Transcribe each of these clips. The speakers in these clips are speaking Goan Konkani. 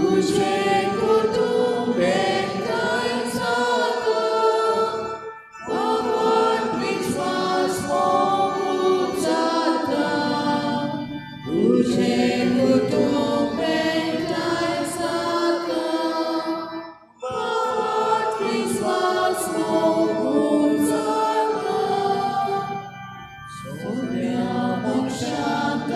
तुजें कुटुंब एकठांय जाता, भावार्थ विस्वास मोगूच जाता. तुजें कुटुंब एकठांय जाता, भावार्थ विस्वास मोगूच जाता. सोम्या मोक्षाक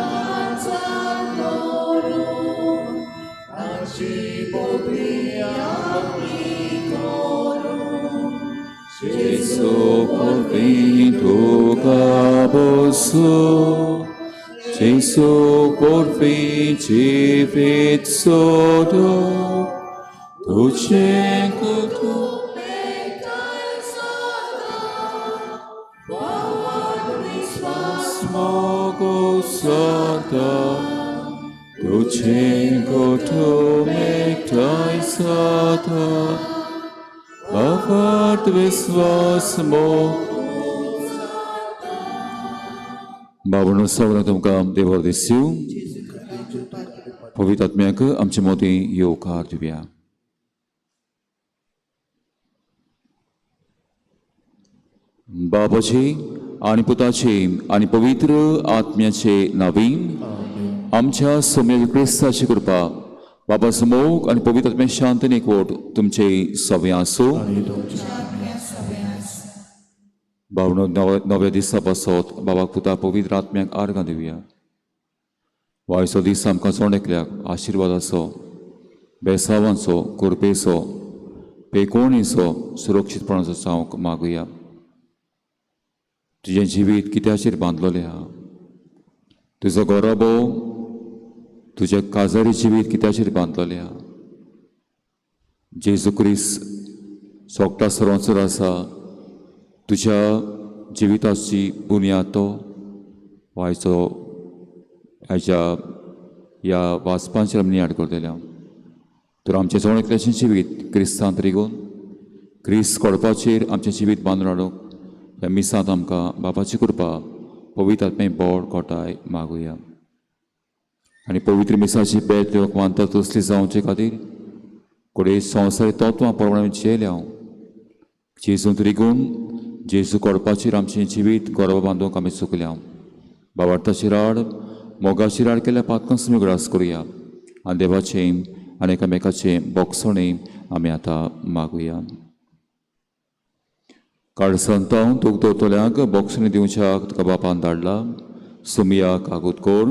करून, ताची बोगली आपली करून. Jesu por fin तुका बसो, Jesu por fin जिवीत सोदो, तुझें कुटुंब एकठांय जाता, भावार्थ विस्वास मोगो जाता, तुझें कुटुंब एकठांय जाता, भावार्थ विस्वास मोग. बाबूनो, सगळ्यांक तुमकां देव दिस्यू. पवित्र आत्म्याक आमचे मोदी येवकार दिवया. बाबाचे आनी पुताचे आनी पवित्र आत्म्याचे नावी आमच्या सोमेल क्रिस्ताची कृपा, बाबा मोग आनी पवित्र आत्म्या शांत एकवट तुमचे सवे आसूं. बाबनो, नव्या दिसा पासत बाबाक, पुता, पवित्र आत्म्याक आर्गां दिवया. वायचो दीस आमकां चोण एकल्याक आशिर्वादाचो, बेसावांचो, कृपेचो, पेकोणीचो, सुरक्षीतपणाचो जावंक मागुया. तुजें जिवीत कित्याचेर बांदलोलें आहा? तुजो गोरोबो, तुजें काजारी जिवीत कित्याचेर बांदलोलें आहा? जेजू क्रिस्त सोगटा सर्वांचोर आसा. तुज्या जिविताची बुन्याद तो आयचो आयच्या ह्या वाचपांचेर आमी नियाळ करतले. तर आमचें जण एकल्याचें जिवीत क्रिस्तांत रिगोवन क्रिस्त कोडपाचेर आमचें जिवीत बांदून हाडूंक ह्या मिसांत आमकां बाबाची कृपा, पवित्र आत्मे बोड कोटाय मागुया. आनी पवित्र मिसाची बेत देवाक मानता तसली जावचे खातीर कोडे संवसारी तत्वां प्रमाणे झेल्या हांव जेजूंत रिगून जेजू कोडपाचेर आमचें जिवीत गोरवां बांदूंक आमी चुकल्या. बाबार्थाची राड, मोगाची राड केल्या पातकां उगडास करुया आनी देवाचें आनी एकामेकाचें बोगसणें आमी आतां मागुया. काळसंतांव तूं दवरतल्यांक बोगसणें दिवच्याक तुका बापान धाडला. सुमिया कागूत कोर.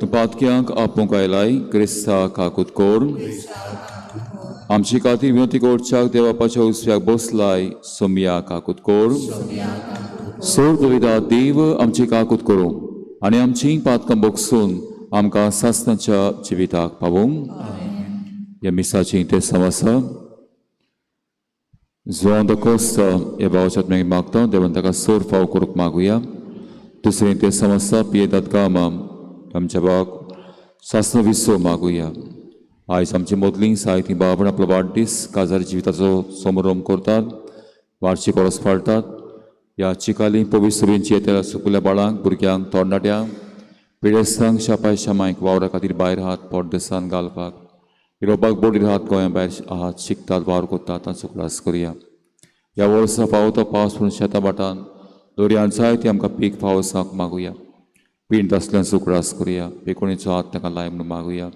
तूं पातक्यांक आपोवंक आयलाय, क्रिस्ता काकूत कोर. आमची खातीर विनंती करच्याक देवापाच्या उस्व्याक बसलाय. सोमिया काकूत कोर. सोड पवित्र देव आमची काकूत करूं आनी आमची पातकां बोगसून आमकां सासणाच्या जिविताक पावोवंक. ह्या मिसाची ते आसा. जुआंव the Costa ह्या भावाच्या आत्म्याक मागता, देवान ताका सोर फाव करूंक मागुया. दुसरें ते आसा पियेतात कामां आमच्या भावाक सासणो विसो मागुया. आयज आमची मदलीं साहित्य बाबण आपलो वाडदीस काजार जिविताचो समारोप करतात, वार्षिक ओरोस पाळटात. ह्या चिकाली पवित्र सभेंची येत्या सुकुल्या बाळांक, भुरग्यांक, तरणाट्यांक, पिडेस्तांक, शापाय शामायक वावरा खातीर भायर हात पोटदेसान घालपाक, युरोपाक बोडीर हात, गोंया भायर आहात, शिकतात, वावर करतात, तांचो उगडास करुया. ह्या वर्सा फावो तो पावस पडून शेतां भाटान दर्यांत जाय ती आमकां पीक फावो जावंक मागुया. पींत आसल्यांचो उगडास करुया. पेकोणीचो हात तांकां लाय म्हणून मागुया.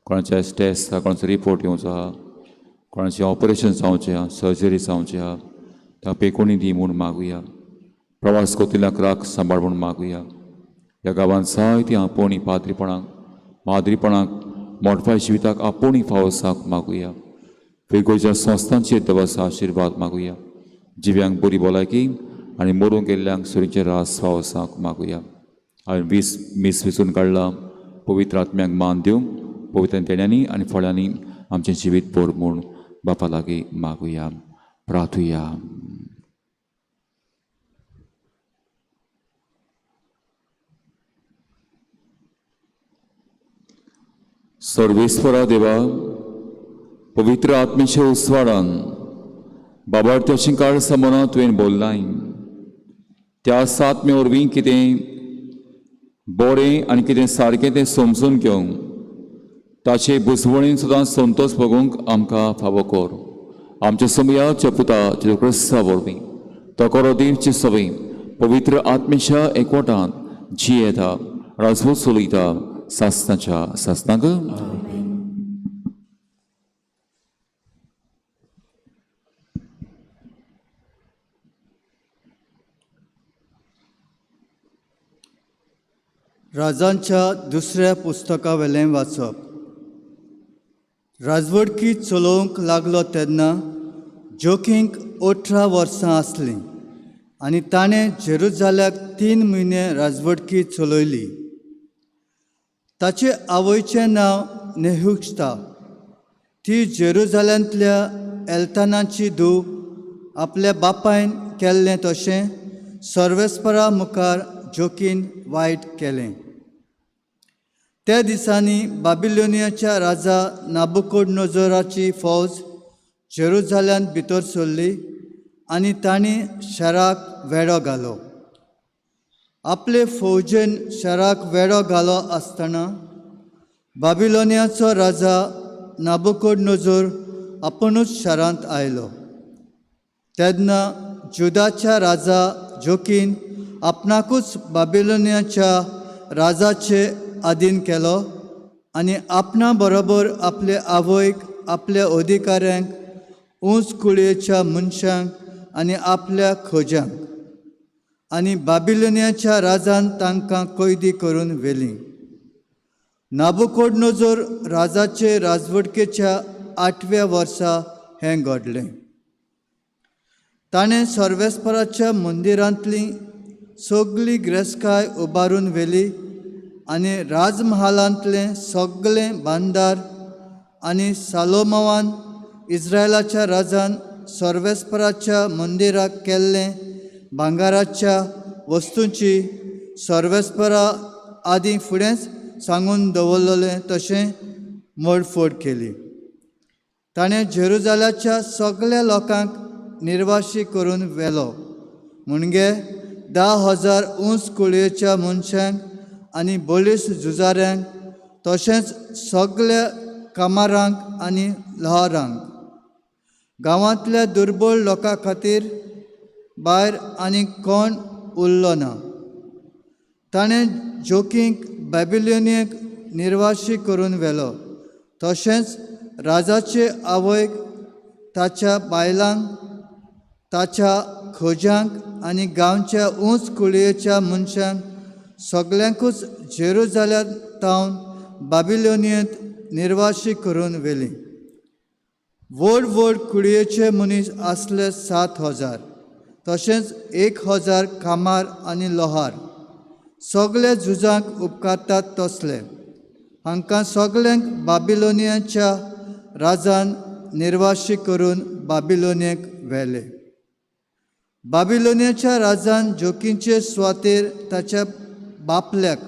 कोणाचे टेस्ट आहा, कोणाचो रिपोर्ट येवचो आहा, कोणाचें ऑपरेशन जावचें आहा, सर्जरी जावचें आहा, तांकां पेकोणी दी म्हूण मागुया. प्रवास करतल्यांक राख सांबाळ म्हूण मागुया. ह्या गांवांत जायतीं आपोवणी पाद्रीपणाक, माद्रीपणाक, मोटवाय जिविताक आपोवणी फावो जावंक मागुया. वेगवेगळ्या संस्थांचेर देवाचो आशिर्वाद मागुया. जिव्यांक बरी भलायकी आनी मरूंक गेल्ल्यांक सुरीचें रास फावो जावंक मागुया. हांवें 20 मीस विचून काडलां. पवित्र आत्म्याक मान दिवंक पवित्र देण्यांनी आनी फळ्यांनी आमचें जिवीत भर म्हूण बापा लागीं मागुया. प्रार्थुया. सर्वेस्वरा देवा, पवित्र आत्मेच्या उस्वाडान बाबार्थ्याची काळ समोरा तुवें बोल्लाय. त्या सातमे वरवीं कितें बरें आनी कितें सारकें तें समजून घेवंक ताचे बुजवणीन सदां संतोष भोगूंक आमकां फावो कर. आमच्या समयाच्या पुता जेजू क्रिस्ता वरवीं तो करो दिवचे सवय पवित्र आत्मेच्या एकवटान जियेता राजवत चलयता सासनाच्या सासनाक. राजांच्या दुसऱ्या पुस्तकावेलें वाचप. राजवडकी चलोवंक लागलो तेन्ना जोकींक 18 वर्सां आसलीं आनी ताणें जेरुजाल्याक 3 म्हयने राजवडकी चलयली. ताचे आवयचें नांव नेहुश्ता, ती जेरुजाल्यांतल्या एल्तानाची धूव. आपल्या बापायन केल्लें तशें सर्वेस्परा मुखार जोकीन वायट केलें. त्या दिसांनी बाबिलोनियाच्या राजा नाबुकोडनोजोराची फौज जेरुजाल्यांत भितर सरली आनी तांणी शाराक वेडो घालो. आपले फौजेन शाराक वेडो घालो आसतना बाबिलोनियाचो राजा नाबुकोडनोजोर आपुणूच शारांत आयलो. तेन्ना जुदाच्या राजा जोकीन आपणाकूच बाबिलोनियाच्या राजाचे आदीन केलो आनी आपणा बरोबर आपले आवयक, आपल्या अधिकाऱ्यांक, उंच कुळयेच्या मनशांक आनी आपल्या खोज्यांक आनी बाबिलोनियाच्या राजान तांकां कैदी करून व्हेलीं. नाबुकोडनोजोर राजाचे राजवटकेच्या 8व्या वर्सा हें घडलें. ताणें सर्वेस्पराच्या मंदिरांतली सगली ग्रेसकाय उबारून व्हेली आनी राजमहालांतलें सगळें भांडार आनी सालोमवान इस्रायलाच्या राजान सर्वेस्पराच्या मंदिराक केल्लें भांगाराच्या वस्तूंची सर्वेस्परा आदीं फुडेंच सांगून दवरलेलें तशें मोडफोड केली. ताणें जेरुजाल्याच्या सगळ्या लोकांक निर्वाशी करून व्हेलो, म्हणजे 10,000 उंच कुळयेच्या मनशांक आनी बळिश्ट झुजाऱ्यांक, तशेंच सगळ्या कामारांक आनी लहारांक. गांवांतल्या दुर्बळ लोकां खातीर भायर आनी कोण उरलो ना. ताणें जोकींक बॅबिलोनियेक निर्वाशी करून व्हेलो, तशेंच राजाचे आवयक, ताच्या बायलांक, ताच्या खोज्यांक आनी गांवच्या उंच कुळयेच्या मनशांक सगल्यांकूच जेरुजाल्यांत तावन बाबिलोनियेंत निर्वाशी करून व्हेली. व्हड व्हड कुळयेचे मनीस आसले 7,000, तशेंच 1,000 कामार आनी लोहार, सगळे झुजांक उपकारतात तसले. हांकां सगल्यांक बाबिलोनियाच्या राजान निर्वाशी करून बाबिलोनियेक व्हेले. बाबिलोनियाच्या राजान जोकींचे सुवातेर ताच्या बापल्याक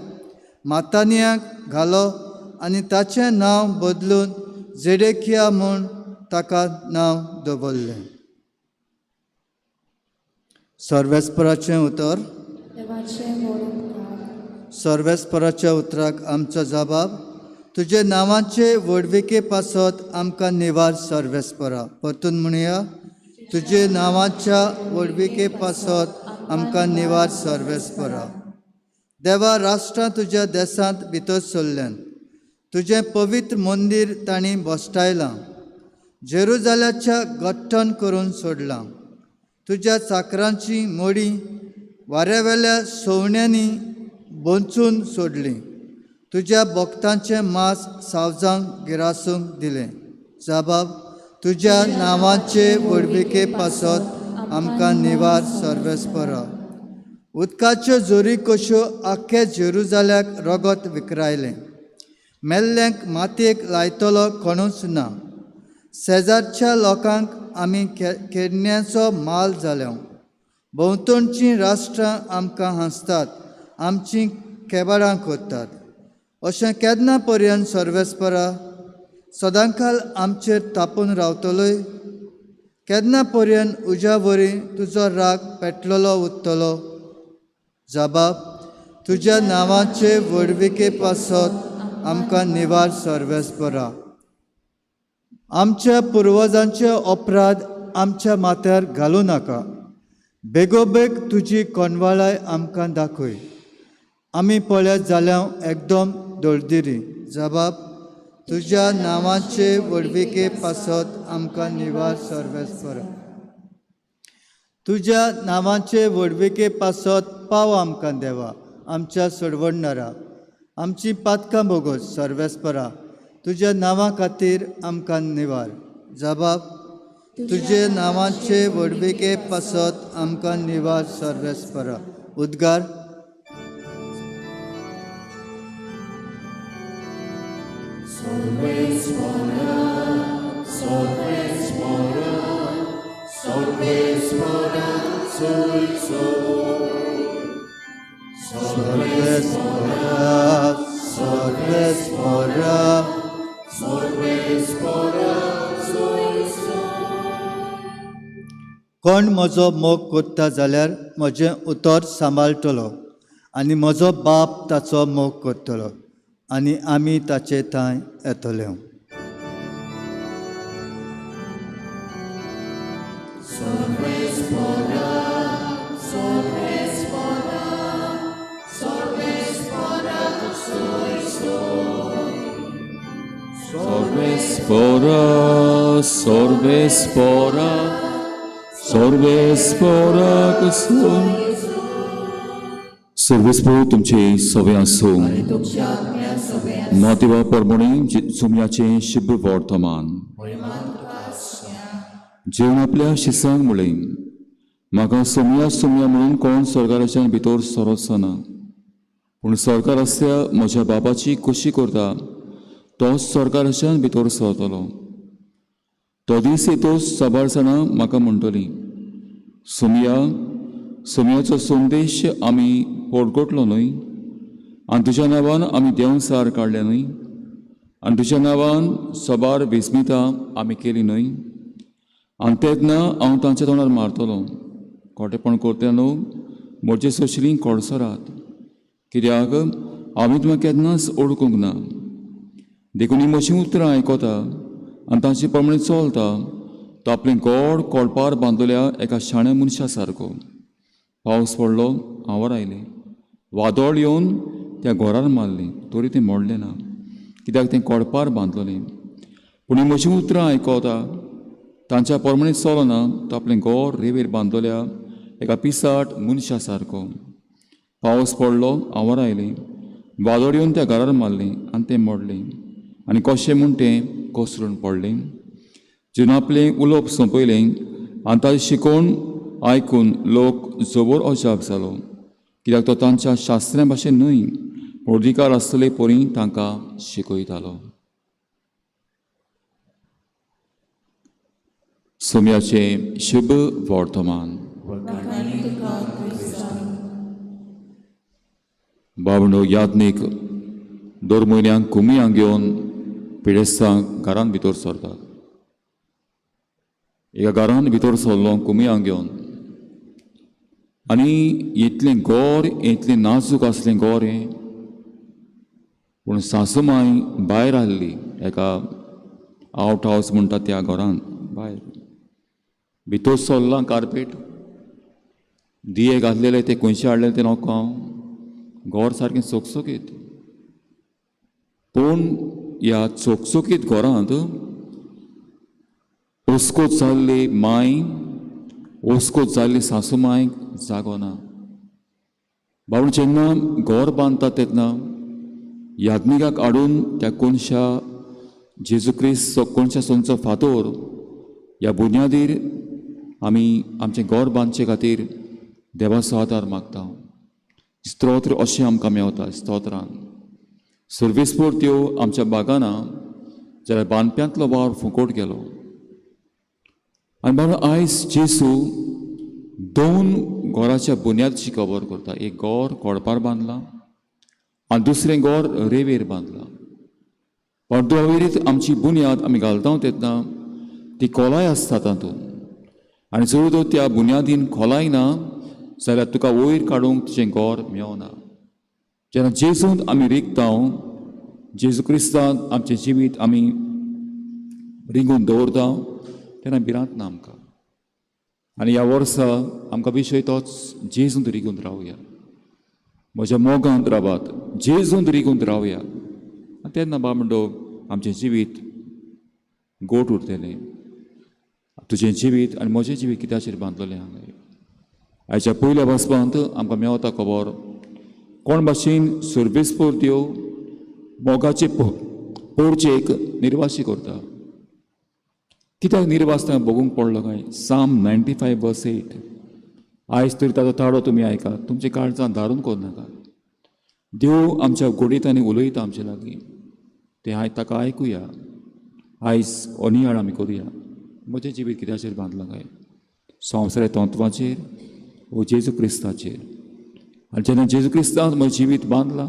मातानियाक घालो आनी ताचें नांव बदलून जेडेकिया म्हूण ताका नांव दवरलें. सर्वेस्पराचें उतर. सर्वेस्पराच्या उतराक आमचो जबाब. तुजे नांवाचे व्हडविके पासत आमकां निवार सर्वेस्परा. परतून म्हणया, तुजे नांवाच्या व्हडविके पासत आमकां निवार सर्वेस्परा. देवा, राष्ट्रां तुज्या देशांत भितर सरल्यान, तुजें पवित्र मंदीर तांणी भश्टायलां, जेरुजाल्याच्या गठ्ठण करून सोडलां. तुज्या चाकरांची मोडी वाऱ्यावेल्या सवण्यांनी बोंचून सोडली, तुज्या भक्तांचें मांस सावजांक गिरासूंक दिलें. जाबाब, तुज्या नांवाचे व्हडविके पासत आमकां निवार सर्वेस्परा. उदकाच्यो जोरी कश्यो आख्खे जेरुजाल्याक रगत विकरायलें, मेल्ल्यांक मातयेक लायतलो कोणूच ना. शेजारच्या लोकांक आमी केडण्याचो माल जाल्या. भोंवतणचीं राष्ट्रां आमकां हांसतात, आमचीं केबाडां करतात. अशें केन्ना पर्यंत सर्वेस्परा? सदांकाल आमचेर तापून रावतलोय? केन्ना पर्यंत उज्या वरी तुजो राग पेटलेलो उरतलो? जबाब, तुज्या नांवाचे व्हडविके पासत आमकां निवार सर्वेस्परा. आमच्या पुर्वजांचे अपराध आमच्या माथ्यार घालूं नाका. बेगोबेग तुजी कोनवाळाय आमकां दाखय. आमी पळयत जाल्यार एकदम दळदिरी. जबाब तुज्या नांवाचे व्हडविके पासत आमकां निवार सर्वेस्परा. तुज्या नांवाचे व्हडविके पासत पाव आमकां देवा, आमच्या सोडवणदारा. आमची पातकां भोगोस सर्वेस्परा. तुज्या नांवा खातीर आमकां निवार. जबाब तुजे नांवाचे व्हडविके पासत आमकां निवार सर्वेस्परा. उद्गार. सर्वेस्परा सर्वेस्परा कोण म्हजो मोग करता जाल्यार म्हजें उतर सांबाळटलो आनी म्हजो बाप ताचो मोग करतलो आनी आमी ताचे थंय येतले. Sorbes spora, sorbes spora कुसून. सर्वेस्पोर तुमचे सवे आसूं. मातेवा परमणी सुमयाचें शुभ वर्तमान. जेवण आपल्या शिसांक म्हणलें, म्हाका सोमया सोमया म्हणून कोण सरकाराच्या भितर सरचना, पूण सरकार आसल्या म्हज्या बापाची खोशी करता तोच सरकाराच्यान भितर सरतलो. तो दीस येतोच साबार जाणां म्हाका म्हणटलीं, सोमया सोमयाचो संदेश आमी पोटगोटलो न्हय, आनी तुज्या नांवान आमी देंवसार काडलें न्हय, आनी तुज्या नांवान साबार विस्मितां आमी केली न्हय. आनी तेन्ना हांव तांच्या तोंडार मारतलो, खोटेपण करता न्हू म्हजे सोशलीं कोडसरात, कित्याक हांवें तुमकां केन्नाच ओळखूंक ना. देखून ही म्हजीं उतरां आयकता आनी तांचे प्रमाणे चलता तो आपलें गोड कोळपार बांदलेल्या एका शाण्या मनशा सारको. पावस पडलो, हांवर आयलें, वादळ येवन त्या घरार मारलें, तरी तें मोडलें ना, कित्याक तें कोडपार बांदलेलें. पूण ही म्हजीं उतरां आयकता तांच्या प्रमाणे चलना तो आपलें घर रेवेर बांदलेल्या एका पिसाट मनशा सारको. पावस पडलो, हांवर आयलें, वादळ येवन त्या घरार मारलें आनी तें मोडलें, आनी कशें म्हूण तें कोसळून पडलें. जेन्ना आपलें उलोवप सोंपयलें आनी ताचें शिकोवन आयकून लोक जबर अजाप जालो, कित्याक तो तांच्या शास्त्र्यां भाशेन न्हय पूण अधिकार आसतले परी तांकां शिकयतालो. सोम्याचें शुभ वर्तमान. बाबणो याज्ञीक दर म्हयन्याक कुमियांक घेवन पिडेस्तांक घरांत भितर सरतात. एका घरांत भितर सरलो कुमियांक घेवन, आनी इतलें गोर इतलें नाजूक आसलें गोर हें, पूण सासूमाय भायर आहली एका आवट हावस म्हणटा त्या घरांत भायर भितर सरलां. कार्पेट दिये घातलेले ते खंयचे हाडलेले ते नको हांव, घर सारकें चकचकीत. पूण ह्या चकचकीत घरांत ओस्कोत जाल्ली माय, ओस्कोत जाल्ली सासू मायक जागो ना. बाबू जेन्ना घर बांदता तेन्ना याज्ञिकाक हाडून त्या कोनशा जेजू क्रिस्त कोनशा सोंचो फातोर ह्या बुन्यादीर आमी आमचें घर बांदचे खातीर देवाचो आदार मागता. स्तोत्र अशें आमकां मेवता. स्तोत्रान सर्वीस त्यो आमच्या बागाना जाल्यार बांदप्यांतलो वावर फुकट गेलो. आनी बाबा आयज जेसू दोन घराच्या बुन्यादची खबर करता. एक घर कोडपार बांदलां आनी दुसरें घर रेवेर बांदलां. पड्डो आमची बुन्याद आमी घालता तेन्ना ती खोलाय आसता तातूंत, आनी जर तर त्या बुन्यादीन खोलाय ना जाल्यार तुका वयर काडूंक तुजें घर मेवना. जेन्ना जेजूंत आमी रिगता जेजू क्रिस्तान आमचें जिवीत आमी रिंगून दवरता तेन्ना भिरांत ना आमकां. आनी ह्या वर्सा आमकां विशय तोच, जेजूंत रिगून रावया, म्हज्या मोगांत रावात, जेजूंत रिगून रावया. आनी तेन्ना बाबा म्हणटो आमचें जिवीत गोट उरतलें. तुजें जिवीत आनी म्हजें जिवीत कित्याचेर बांदलेलें हांगा. आयच्या पयल्या वाचपांत आमकां मेवता खबर कोण भाशेन सर्वेस्पोर देव मोगाचे पोरचेक निर्वासी करता. कित्याक निर्वास थंय भोगूंक पडलो काय? Psalm 95:8. आयज तरी ताचो ताळो तुमी आयकात, तुमच्या काळजान धारून करूं नाका. देव आमच्या गोडयतांनी उलयता आमचे लागीं, तें आयज ताका आयकुया. आयज अनियाळ आमी करुया. म्हजें जिवीत कित्याचेर बांदलां काय? संवसार तत्वाचेर वो जेजू क्रिस्ताचेर. आनी जेन्ना जेजू क्रिस्तान म्हजें जिवीत बांदलां,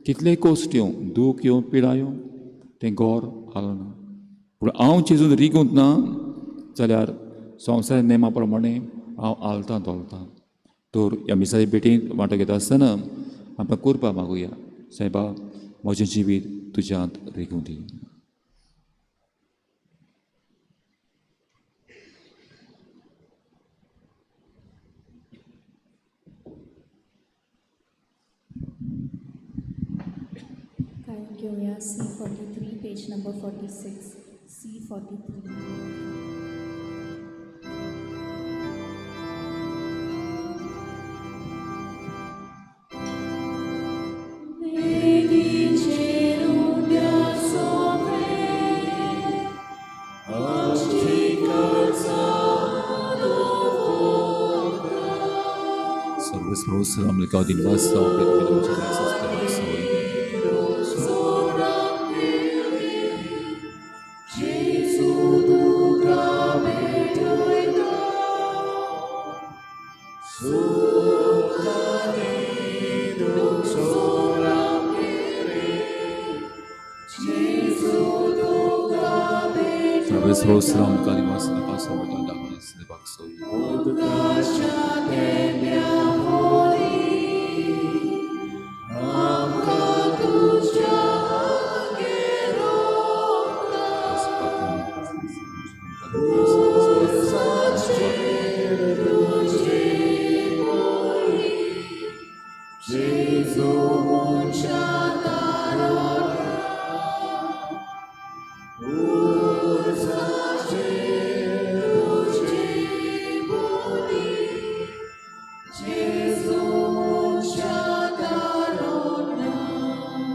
कितलेय कोश्ट येवं, दूख येवं, पिडा येवं, तें गोर हालना. पूण हांव जेजून रिगूंक ना जाल्यार संवसार नेमा प्रमाणे हांव आलतां धोलतां. तर ह्या मिसाच्या भेटींत वांटो घेता आसतना आमकां कुरपा मागुया, सायबा म्हजें जिवीत तुज्यांत रिगूं दी. घेवया C43, page number 46, C43.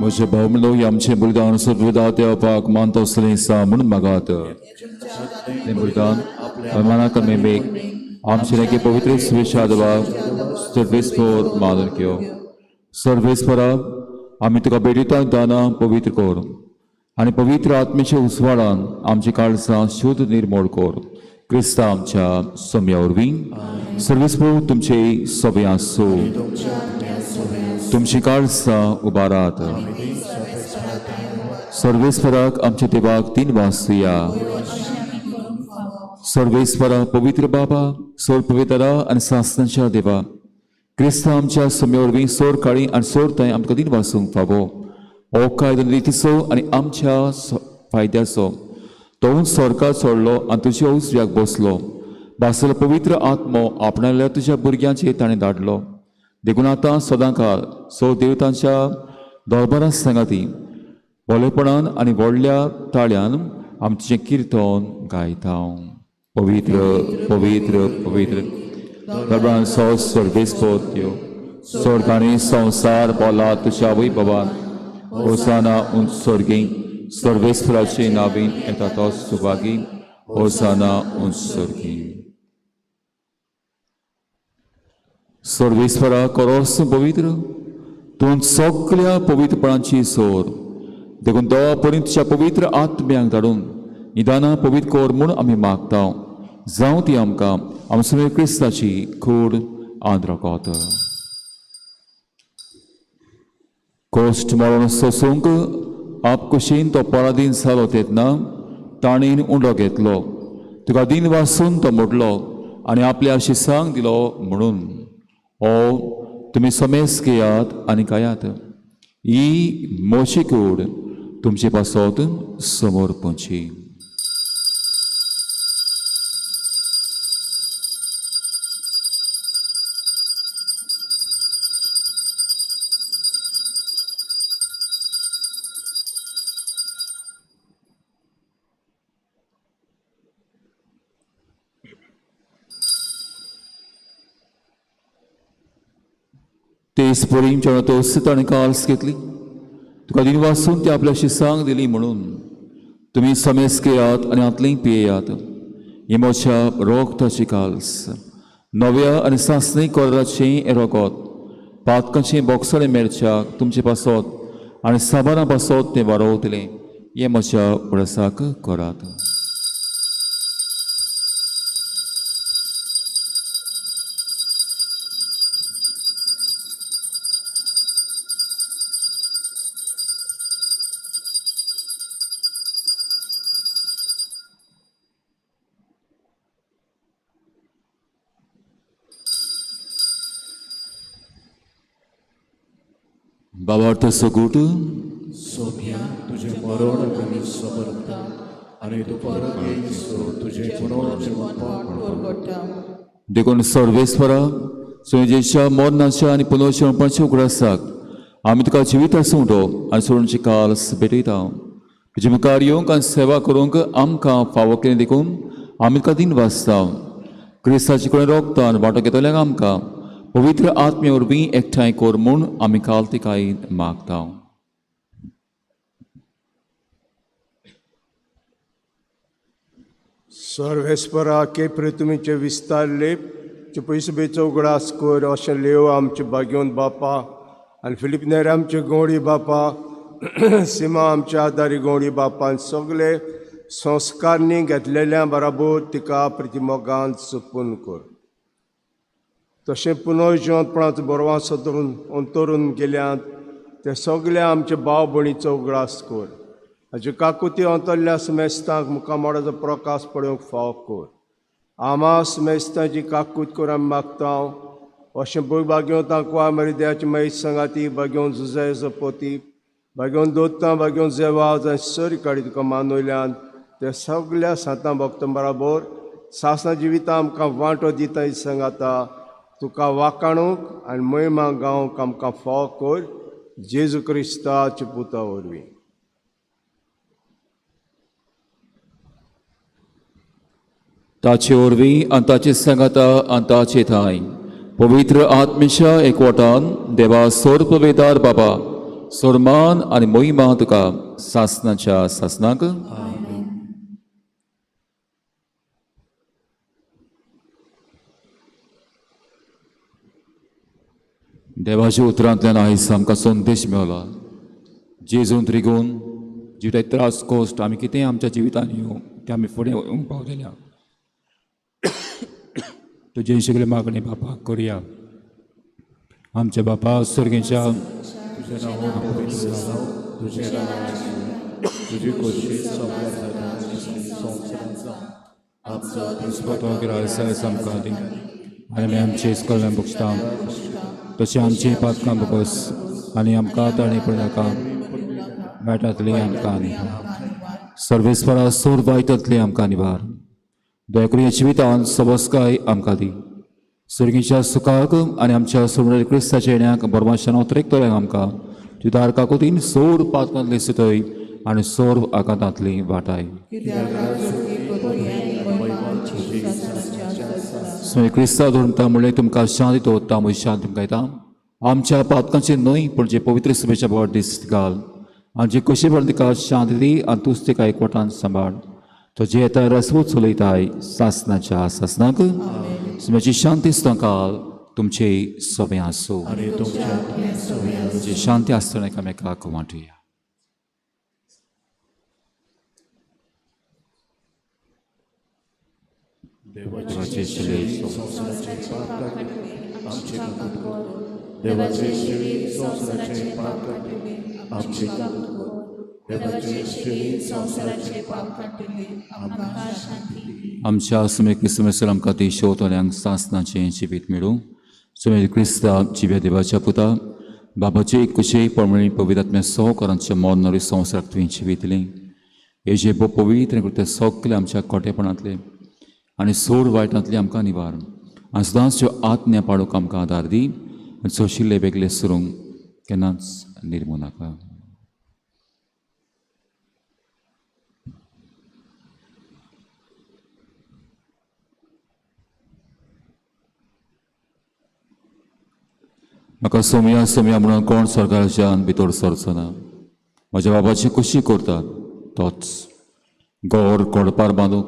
म्हजे भाव म्हणलो आमचें बलिदान सर्वदात्या मानता असलें सा म्हणून मागात. तें बलिदान अभिमानाक मेमेक आमचे लागीं पवित्र सुविशा सर्वेस्पर मानून घेव. सर्वेस्परा आमी तुका भेटयता दानां पवित्र कर आनी पवित्र आत्मेच्या उजवाडान आमची काळजां शुद्ध निर्मोळ कर. क्रिस्ता आमच्या सम्या वरवीं. सर्वेस्पर तुमचे सगळे आसूं. तुमची काळजां उबारात. सर्वेस्पराक आमच्या देवाक तीन वासुया. सर्वेस्परा पवित्र बाबा, सोर पवित्रा आनी सासनाच्या देवा, क्रिस्ता आमच्या सम्या वरवीं सोर काळी आनी सोर थंय आमकां तीन वासूंक फावो. हो कायदो रितीचो आनी आमच्या फायद्याचो. तो सरकार सोडलो आनी तुज्या उजव्याक बसलो. भासलो पवित्र आत्मो आपणाल्या तुज्या भुरग्यांचेर ताणें धाडलो. देखून आतां सदांकाळ सो देवतांच्या दरबारां सांगाती भोलेपणान आनी व्हडल्या ताळ्यान आमचें किर्तन गायता. पवित्र पवित्र पवित्र दरबारान सो सर्वेस्पर त्यो स्वर्गांनी संवसार बोला तुज्या वैभवान. होसाना उंच स्वर्गी, सर्वेस्पराचे नावीन येता तो सुभागी. होसाना उंच स्वर्गी. सर्वेस्परा करोस पवित्र तूं सगळ्या पवित्रपणाची सोर. देखून देवा पर्यंत तुज्या पवित्र आत्म्यांक धाडून निदानां पवित्र कर म्हूण आमी मागता. जावं ती आमकां आमचे क्रिस्ताची कूड आंद्रकोत. कोश्ट मरण सोसूंक आपकुशीन तो पराधीन जालो तेन्ना ताणें उंडो घेतलो. तुका दिन वासून तो मोडलो आनी आपल्या शिसांक दिलो म्हणून ओ तुमी समेस घेयात आनी खायात. ही म्हजी कूड तुमचे पासत समर्पणची. तेच परीं जेन्ना ताणें काल्स घेतली तुका दिनवासून ती आपल्याशी सांग दिली म्हणून तुमी समेस घेयात आनी हातलीं पियेयात. ही म्हज्या रोगताची काल्स, नव्या आनी सासणी कोराचें रोगत, पातकांचें बोगसणें मेळच्याक तुमचे पासत आनी साबारां पासत तें वारोवतलें. हें म्हज्या उडासाक करात. बाबार्थ सगूट सोम्या तुजें मरण आमी समर्पता आनी तूं परत येयसर तुजें पुनर्जिवनपण परगटा. देखून सर्वेस्वरा सुजेच्या मरणाच्या आनी पुनर्जिवनपणाच्या उगडासाक आमी तुका जिवीत आसूं आनी सोडूनची काल्स भेटयता. तुजे मुखार येवंक आनी सेवा करूंक आमकां फावो केलें देखून आमी तुका दिन वाचता. क्रिस्ताचे कडेन रोगतान वांटो घेतल्याक आमकां पवित्र आत्मे वरवीं एकठांय कर म्हूण आमी काल तिकाय मागता. सर्वेस्परा के पृथ्वीचे विस्तार लेप पयसुबेचो उगडास कर अशें लेव आमचे भाग्योन बापा आनी फिलीप नेर आमचे गौडी बापा सीमा आमच्या आदारी गौडी बापान सगळे संस्कारनी घेतलेल्या बराबर तिका प्रतिमोगान सुपून कर. तशें पुनर्जिवंतपणाचो बरवां सदरून अंतरून गेल्यात ते सगळे आमचे भाव भयणीचो उगडास कर. हाचे काकुती अंतरल्या समेस्तांक मुखामोडाचो प्रकाश पळोवंक फावो कर. आमा समेस्तांची काकूत कर आमी मागता. अशें भूंय बागेवन तांकवा मरिद्याची महेश सांगाती बागेवन जुजाय जपोती बागेवन दोत्तां बागेवन जेवा जाय सरी काडी तुका मानवल्यान ते सगल्या सांतां भक्तां बराबर सासणा जिवितां आमकां वांटो दिता सांगाता तुका वाकाणूंक आनी महिमा गावंक आमकां फावो कर जेजू क्रिस्ताच्या पुता वरवीं. ताचे वरवीं आनी ताचे सांगाता आनी ताचे थांय पवित्र आत्मेच्या एकवटान देवा सोरपवेदार बाबा सोरमान आनी मोहिमा तुका सासनाच्या सासनाक. देवाच्या उतरांतल्यान आयज आमकां संदेश मेवला. जेजून त्रिगून जिते त्रास कोश्ट आमी कितेंय आमच्या जिवितान येवं तें आमी फुडें येवंक पावतल्या. तुजे सगळे मागणी बापाक करुया. आमच्या बापा सर्गेच्या तुजें नांव पवित्र जावं, तुजें राज्य येवं, तुजी खोशी सगळ्या जाता संवसारांत जावं. आमचो दिसपटो ग्रास आमकां दी आनी आमी आमचे इस्कोलान बगता तशें आमची पातकां बगस आनी आमकां ताणी पडनाका मेळटातली आमकां निवार सर्वेस्परा सोर वायटांतली आमकां निवार. दयाकरून ह्या जिवितान सबस्काय आमकां दी. सर्गीच्या सुखाक आनी आमच्या सोडणारी क्रिस्ताच्या येण्याक बरमाशान उतरेकतल्यांक आमकां तुज्या काकुतीन सोर पातकांतली सुतय आनी सोर आकांतांतली वाटाय. स्वामी क्रिस्ता धर्मता म्हणलें तुमकां शांती दवरता म्हजी शांती तुमकां येता. आमच्या पातकांचे न्हय पूण जे पवित्र सभेच्या बोट दीस घाल आनी जे कशे पण तिका शांती दी आनी तूंच तिका एकवटान सांबाळ. तो जे येता रसवूच चलयताय सासनाच्या सासनाक. सुम्याची शांती काल तुमचे सगळें आसूं. आनी तुमच्या जी शांती आसतना एकामेकाक वांटुया. देवाचे शिले संवसाराचे पाप काडटे आमचे काकूत कर. देवाचे शिले संवसाराचे पाप काडटे आमचे काकूत कर. देवाचे शिले संवसाराचे पाप काडटले आमकां शांती. आमच्या सुमे क्रिस्तमेसर आमकां ती शोतल्यांक सासनाचें जिवीत मेळूं. सुमे क्रिस्ता जिव्या देवाच्या पुता बाबाचे कुशे परमळी पवित्र सहकारांच्या मौन संवसाराक तुवें जिवितलें हे जे भोव पवित्र कृत्य सगळे आमच्या खोटेपणांतले आनी सोड वायटांतले आमकां निवार आनी सदांच ज्यो आज्ञा पाळूंक आमकां आदार दी आनी सोशिल्ले वेगळे सरूंक केन्नाच निर्मू नाका. म्हाका सोमया सोमया म्हणून कोण सरकाराच्यान भितर सरचो ना. म्हज्या बाबाची खुशी करतात तोच गोर कोडपार बांदूंक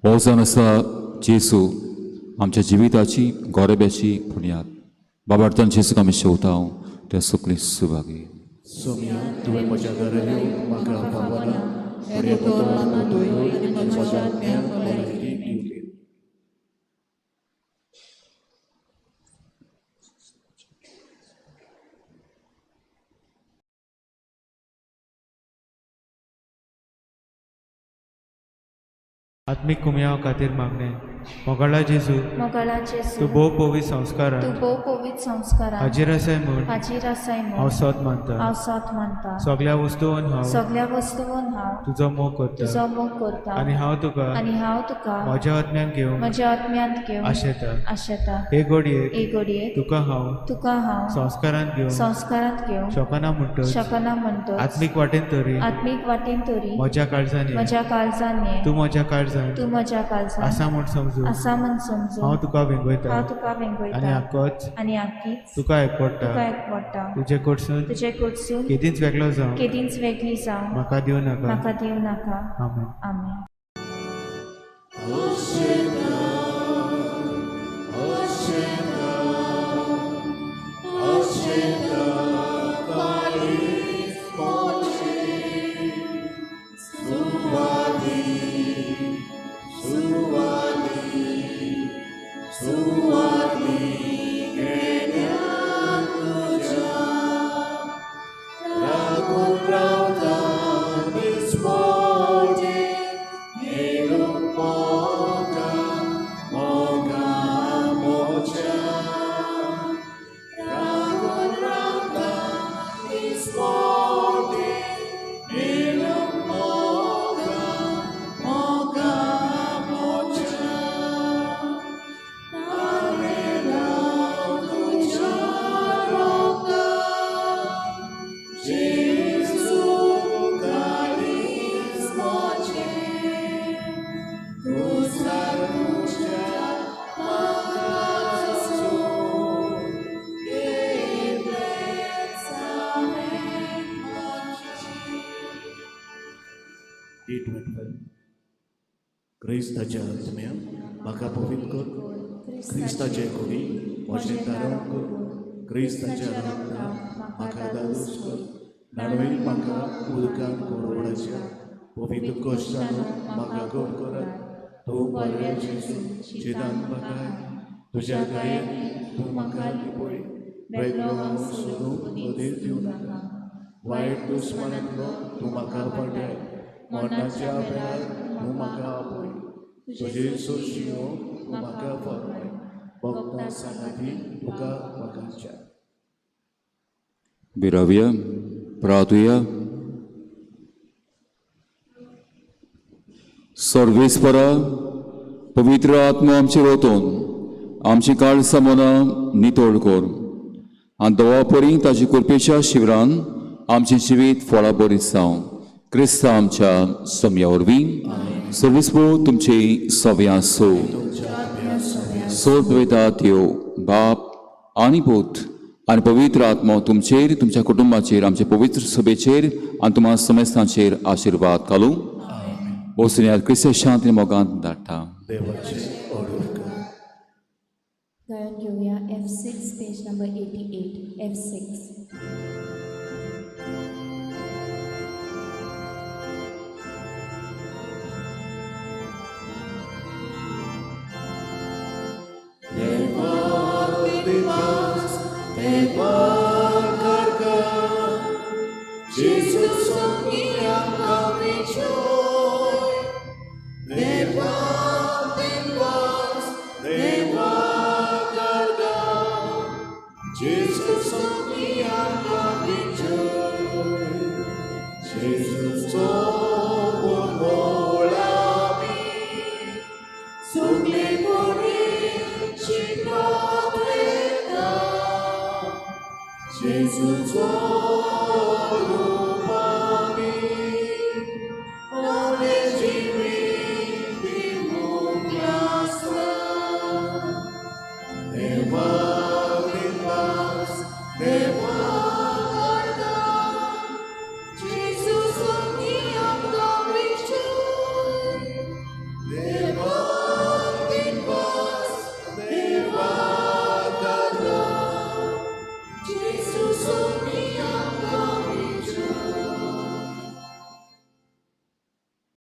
हो जावन आसा जेजू आमच्या जिविताची गोरेब्याची बुन्याद. बाबार्थान जेजूक आमी शेवता त्या सगळीं सुभागी. सोमया तुवें म्हज्या घरा येवंक म्हाका फावना, पूण एक उतर आनी म्हज्या आत्म्याक भलायकी दिवली. आत्मीक कुमयाव खातीर मागणें. मोगाळा जेजू, मोगाळा जेजू, तूं भोव पवित्र संस्कारान, तूं भोव पवित्र संस्कारान हाजीर आसाय म्हूण, हाजीर आसाय म्हूण हांव सोद मानता, हांव सोद मानता. सगळ्या वस्तून हांव, सगळ्या वस्तून हांव तुजो मोग करता, तुजो मोग करता आनी हांव तुका, आनी हांव तुका म्हज्या आत्म्यान घेवंक, म्हज्या आत्म्यांत घेवंक आशेता, आशेता. हे घडयेक, हे घडयेक तुका हांव, तुका हांव संस्कारांत घेवंक, संस्कारांत घेवंक शकना म्हणटच, शकना म्हणटच, आत्मीक वाटेन तरी, आत्मीक वाटेन तरी म्हज्या काळजान, म्हज्या काळजान, तूं म्हज्या काळजान, तूं म्हज्या काळजान आसा म्हूण समजून, आसा म्हूण समजून हांव तुका वेंगयता, हांव तुका वेंगयता आनी आकोच, आनी आकीच तुका एकवडटा, तुका एकवडटा. तुजे कडसून, तुजे कडसून केदींच वेगळो जावं, केदींच वेगळी जावं म्हाका दिवं नाका, म्हाका दिवं नाका. आमेन. आमेन. क्रिस्ताच्या आत्म्या म्हाका पवित्र कर, क्रिस्ताचे कुडी म्हजें तारण कर, क्रिस्ताच्या रक्तान म्हाका धादोस कर, न्हाणोय म्हाका उदकान कोरवडाच्या पवित्र कश्टान म्हाका गोड करात. तूं बऱ्या जेजू चिदान म्हाका तुज्या गायेन तूं म्हाका लिपय, वेगळो हांव सोदूंक मदीं दिवं नाका. वायट दुस्मानांतलो तूं म्हाका फाटय, मरणाच्या वेळार तूं म्हाका आपय, तुजे सोशियो तूं म्हाका फरमाय, भक्तां सांगाती तुका म्हाकाच्या. बिरावया प्रार्थुया. सर्वेस्परा पवित्र आत्मा आमचेर वतून आमची काळसां मनां नितळ कर आनी देवा परी ताजी कृपेच्या शिवरान आमचें जिवीत फळां बरीत जावं. क्रिस्ता आमच्या सम्या वरवीं. सर्वेस्पर तुमचे सव्या आसूं. सोर्ग देव बाप आनी पूत आनी पवित्र आत्मो तुमचेर, तुमच्या कुटुंबाचेर, आमच्या पवित्र सभेचेर आनी तुमच्या समेस्तांचेर आशिर्वाद घालूं. बोसुन्यात क्रिस्त शांती मोगांत धाडटा. गायन घेवया F6 page number 88 F6. Jesus,